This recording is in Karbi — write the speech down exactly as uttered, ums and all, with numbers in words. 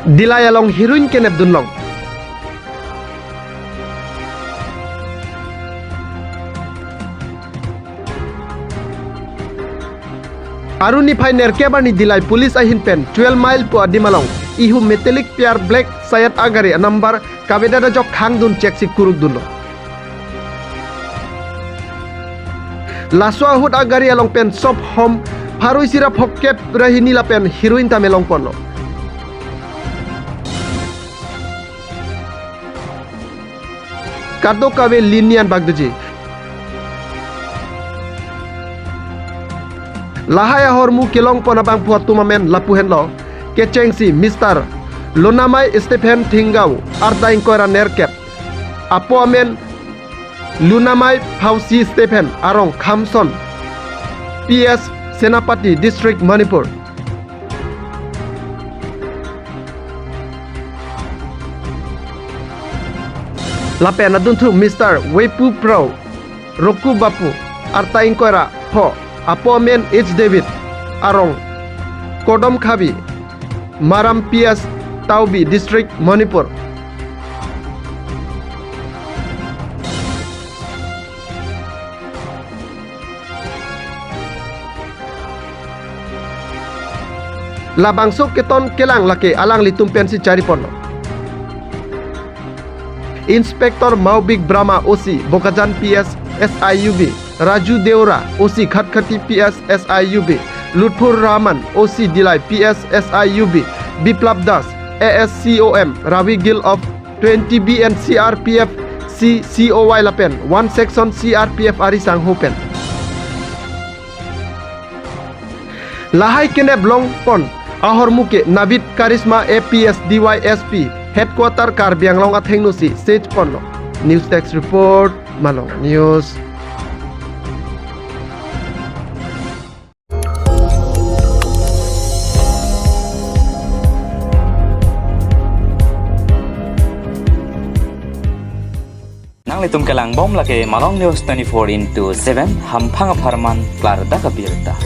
Dillai along heroin kenep dunlong. Arni phai nerkep arni Dillai police ahin pen twelve mile pu adim along ihu metallic piar black Seat agari anumber kavedet ajok khangdun check si kuruk dunlo. Laso ahut agari along pen sop hom pharo isi ra phongkep ra hini lapen heroin tame longponlo. Kadokave linian bagduji. Lahai ahormu kelongpon abangphu atum amen lapu henlo. Kechengsi Mister Lunamai Stephen Thinggau, arta ingkoi ra nerkep. Apo amen Lunamai Phausi Stephen, arong Khamson P S, Senapati District, Manipur. Lapen adunthu Mister Wepu Pro, Roku Bapu, arta ingkoi ra pho, apo amen H David, arong Kodom Khabi, Maram P S, Taubi District, Manipur. Labangso keton kelang lake alanglitum pensi chariponlo. Inspector Maubik Brahma, O C Bokajan P S, S I U B, Raju Deora, O C Khatkhati P S, S I U B, Lutfur Rahman, O C Dillai P S, S I U B, Biplab Das, A S C O M, Ravi Gill of twenty B and C R P F C C O Y lapen one section C R P F ari sangho pen. Lahai kenep longpon ahormu ke Navid Karisma A P S D Y S P, Headquarter Karbi Anglong athengno si sej ponlo. News Desk Report, Malong News. Nanglitum kelangbom lake Malong News twenty-four into seven, hamphang apharman klardak abirta.